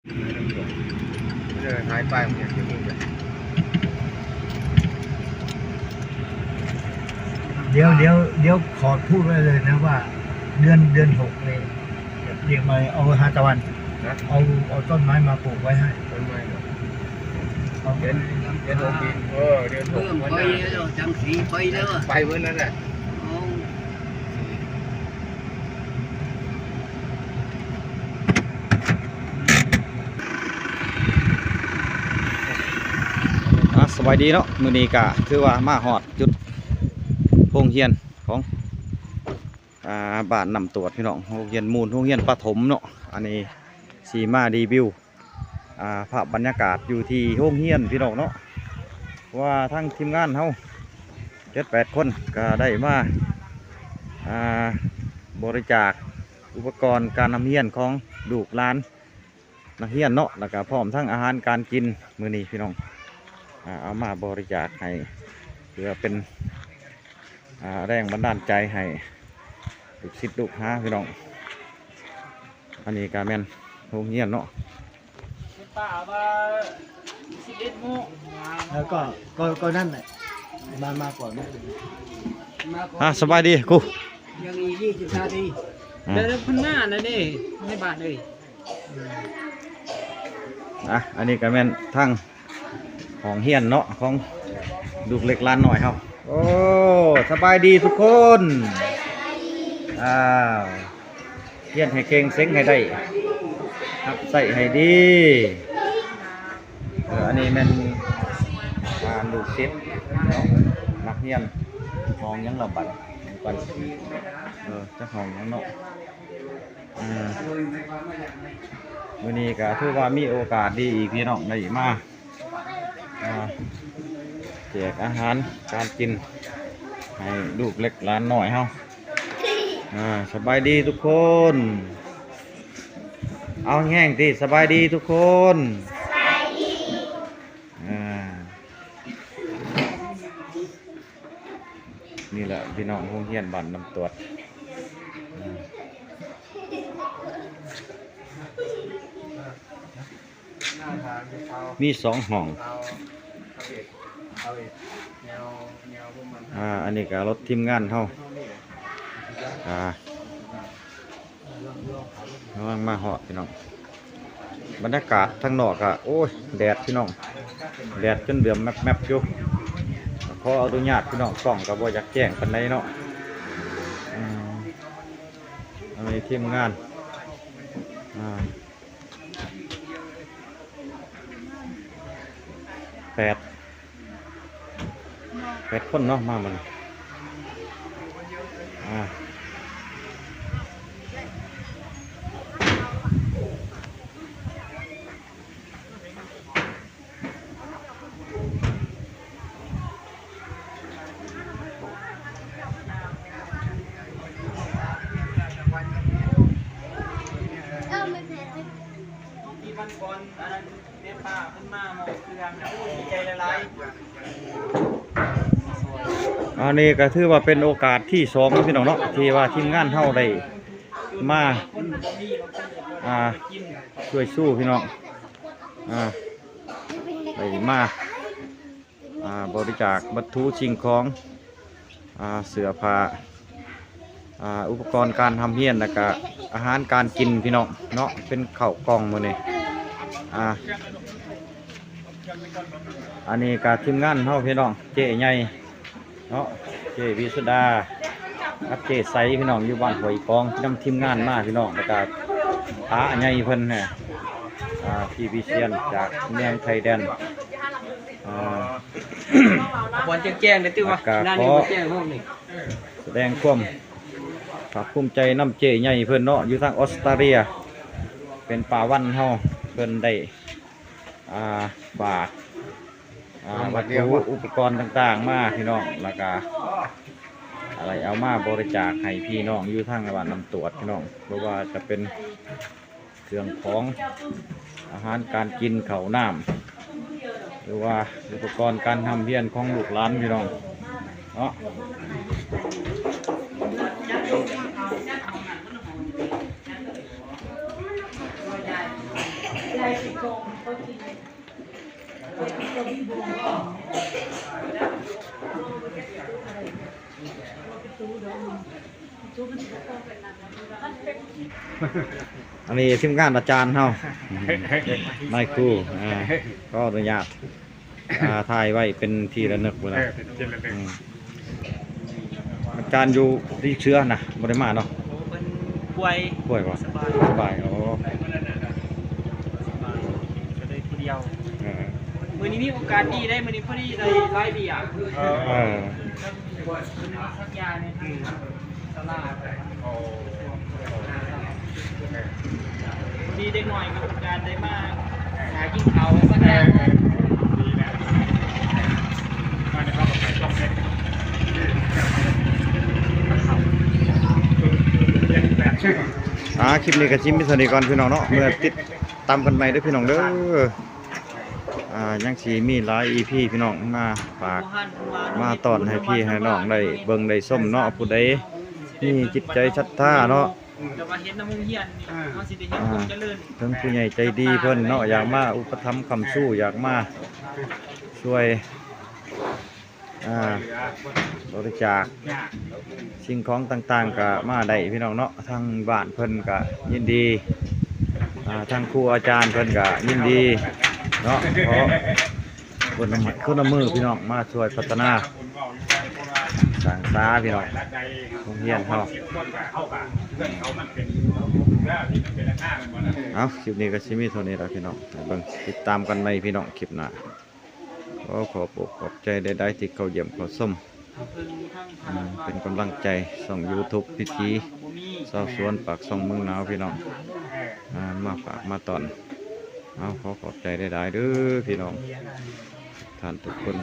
เออ หายไป มันอยากจะพูดเลย เดี๋ยว เดี๋ยว เดี๋ยวขอพูดไว้เลยนะว่า เดือน เดือนหกนี่ เรียกมาเอาทานตะวัน นะ เอา เอาต้นไม้มาปลูกไว้ให้ ต้นไม้เหรอ เอา เดือน เดือนหกนี่ เออ เดือนหก เริ่ม วัน ไป นั้น แล้ว จังสีไปแล้ว ไปวันนั้นแหละ เอา ອ່າ ສະບາຍດີເນາະ ມື້ນີ້ກະຖືວ່າມາຮອດຈຸດໂຮງຮຽນຂອງ ອ່າ ບ້ານນ້ຳຕວດພີ່ນ້ອງ ໂຮງຮຽນມູນ ໂຮງຮຽນປະຖົມເນາະ. ອັນນີ້ຊິມາຣີວິວ ອ່າ ພາບບັນຍາກາດຢູ່ທີ່ໂຮງຮຽນພີ່ນ້ອງເນາະ ວ່າທາງທີມງານເຮົາເຈັດແປດຄົນກະໄດ້ມາ ອ່າ ບໍລິຈາກອຸປະກອນການຮ່ຳຮຽນຂອງລູກຫຼານນັກຮຽນເນາະ ແລ້ວກະພ້ອມທັງອາຫານການກິນມື້ນີ້ພີ່ນ້ອງ ອ່າ ເອົາມາບໍລິຈາກໃຫ້ ເພື່ອເປັນ ອ່າ ແຮງບັນດານໃຈໃຫ້ລູກສິດລູກຫາພີ່ນ້ອງ. ອັນນີ້ກະແມ່ນໂຮງຮຽນເນາະ ປ້າເອົາມາສິບເອັດໂມງ แล้วก็ ก็ ก็นั่นแหละ มา มาก่อน มาก่อน ອ່າ ສະບາຍດີຄູ ຍັງອີກຊາວນາທີ ອ່າ ແລ້ວເພິ່ນມາແລ້ວເດ້ ໃນບ້ານເອີຍ. ອ່າ ອັນນີ້ກະແມ່ນທາງຫ້ອງຮຽນເນາະ ຂອງລູກເລັກຫຼານນ້ອຍເຮົາ. ໂອ້ ສະບາຍດີທຸກຄົນ ອ້າວ ຮຽນໃຫ້ເກັ່ງ ເສັງໃຫ້ໄດ້ ຮັບໃຊ້ໃຫ້ດີ. ເອີ ອັນນີ້ແມ່ນ ອ່າ ລູກສິດເນາະ ນັກຮຽນ ຫ້ອງຫຍັງລະບັດ ເບິ່ງກ່ອນ ເອີ ຈັກຫ້ອງຫຍັງເນາະ. ອ່າ ມື້ນີ້ກະຖືວ່າມີໂອກາດດີອີກພີ່ນ້ອງ ໄດ້ມາ ອ່າ ແຈກອາຫານການກິນໃຫ້ລູກເລັກຫຼານນ້ອຍເຮົາ. ອ່າ ສະບາຍດີທຸກຄົນ ເອົາແຮງໆຕິ ສະບາຍດີທຸກຄົນ ສະບາຍດີ ອ່າ ນີ້ແຫຼະພີ່ນ້ອງ ໂຮງຮຽນບ້ານນ້ຳຕວດ ມີສອງຫ້ອງ. ອ່າ ອັນນີ້ກະລົດທີມງານເຮົາ ອ່າ ກຳລັງມາຮອດພີ່ນ້ອງ. ບັນຍາກາດທາງນອກກະ ໂອ້ຍ ແດດພີ່ນ້ອງ ແດດຈົນເຫຼືອມແມັບໆຢູ່. ຂໍອະນຸຍາດພີ່ນ້ອງ ກ້ອງກະບໍ່ຢາກແຈ້ງປານໃດເນາະ. ອືມ ອັນນີ້ທີມງານ ອ່າ ແປດ ແປດຄົນເນາະ ມາມື້ນີ້ ອ່າ. ອັນນີ້ກະຖືວ່າເປັນໂອກາດທີສອງເນາະ ພີ່ນ້ອງເນາະ ທີ່ວ່າທີມງານເຮົາໄດ້ມາ ອ່າ ຊ່ວຍຊູ່ພີ່ນ້ອງ ອ່າ ໄດ້ມາ ອ່າ ບໍລິຈາກວັດຖຸສິ່ງຂອງ ອ່າ ເສື້ອຜ້າ ອ່າ ອຸປະກອນການຮ່ຳຮຽນ ແລ້ວກະອາຫານການກິນພີ່ນ້ອງເນາະ ເປັນເຂົ້າກ່ອງມື້ນີ້ ອ່າ ອັນນີ້ກະທີມງານເຮົາພີ່ນ້ອງ ເຈ້ໃຫຍ່ເນາະ ເຈ້ວິສຸດາ ກັບເຈ້ໃສພີ່ນ້ອງ ຢູ່ບ້ານຫ້ວຍກອງ ນຳທີມງານມາພີ່ນ້ອງ ແລ້ວກະອາໃຫຍ່ເພິ່ນ ອ່າ ທີ່ວິຊຽນຈາກເມືອງໄທແດນ ອ່າ ບອນແຈ້ງໆ ໄດ້ຕື່ມວ່າ ແລ້ວກະ ນັ້ນນີ້ ຂໍ ບໍ່ແຈ້ງຫ້ອງນີ້ ສະແດງຄວາມພາກພູມໃຈນຳເຈ້ໃຫຍ່ເພິ່ນເນາະ ຢູ່ທາງອອສຕາເລຍ ເປັນປ້າວັນເຮົາ ເພິ່ນໄດ້ ອ່າ ຝາກ ອ່າ ວັດຖຸອຸປະກອນຕ່າງໆ ມາພີ່ນ້ອງ ແລ້ວກະ ອາໄລເອົາມາບໍລິຈາກໃຫ້ພີ່ນ້ອງຢູ່ທາງບ້ານນ້ຳຕວດພີ່ນ້ອງ ບໍ່ວ່າຈະເປັນ ເຄື່ອງຂອງ ອາຫານການກິນ ເຂົ້ານ້ຳ ຫຼືວ່າອຸປະກອນການຮ່ຳຮຽນຂອງລູກຫຼານພີ່ນ້ອງເນາະ. ສະບາຍດີ ອັນນີ້ທີມງານອາຈານເຮົາ ນາຍຄູ ອ່າ ຂໍອະນຸຍາດ ອ່າ ຖ່າຍໄວ້ເປັນທີ່ລະນຶກພຸ້ນນະ. ເອີ ເປັນທີ່ລະນຶກ. ອືມ ອາຈານຢູ່ທີ່ເຊືອນະ ບໍ່ໄດ້ມາເນາະ? ໂອ້ ເພິ່ນປ່ວຍ ປ່ວຍບໍ່? ສະບາຍ ສະບາຍ. ອໍ ສະບາຍ ກະເລີຍຜູ້ດຽວ. ເອີ ມື້ນີ້ມີໂອກາດດີເດ້ ມື້ນີ້ພໍດີໄດ້ລາຍເບຍ. ເອີ ເອີ ສັກຢາໃນທາງສາລາ ພໍດີເດັກນ້ອຍມີໂອກາດໄດ້ມາຫາກິນເຂົ້າມາ ເອີ ດີແລ້ວ ມາໃນຄອບຄົວຕ້ອງເຮັດ. ອ່າ ຄລິບນີ້ກະຊິມີເທົ່ານີ້ກ່ອນພີ່ນ້ອງເນາະ ເມື່ອຕິດຕາມກັນໃໝ່ເດີພີ່ນ້ອງເດີ. ອ່າ ຍັງຊິມີຫຼາຍອີພີພີ່ນ້ອງມາຝາກມາຕ້ອນໃຫ້ພີ່ໃຫ້ນ້ອງໄດ້ເບິ່ງໄດ້ຊົມເນາະ. ຜູ້ໃດມີຈິດໃຈສັດທາເນາະ ແຕ່ວ່າເຮັດນຳໂຮງຮຽນນີ້ ອ່າ ເຮົາຊິໄດ້ເຫັນຄວາມຈະເລີນ. ເຖິງຜູ້ໃຫຍ່ໃຈດີເພິ່ນເນາະ ຢາກມາອຸປະຖຳຄ້ຳຊູ ຢາກມາຊ່ວຍ ອ່າ ບໍລິຈາກສິ່ງຂອງຕ່າງໆ ກະມາໄດ້ພີ່ນ້ອງເນາະ. ທາງບ້ານເພິ່ນກະຍິນດີ ອ່າ ທາງຄູອາຈານເພິ່ນກະຍິນດີເນາະ ຂໍຄົນລະໄມ້ຄົນລະມືພີ່ນ້ອງ ມາຊ່ວຍພັດທະນາສ້າງສາພີ່ນ້ອງ ໂຮງຮຽນເຮົາ. ເອົາ ຄລິບນີ້ກະຊິມີເທົ່ານີ້ລະພີ່ນ້ອງ ໃຫ້ເບິ່ງ ຕິດຕາມກັນໃໝ່ພີ່ນ້ອງ ຄລິບໜ້າ. ຂໍຂອບອົກຂອບໃຈຫຼາຍໆ ທີ່ເຂົ້າຢ້ຽມເຂົ້າຊົມ ເປັນກຳລັງໃຈຊ່ອງຢູທູບວິຖີຊາວສວນປາກຊ່ອງເມືອງໜາວພີ່ນ້ອງ ມາຝາກມາຕ້ອນ. ເອົາ ຂໍຂອບໃຈຫຼາຍໆ ເດີພີ່ນ້ອງ ທຸກທ່ານທຸກຄົນ.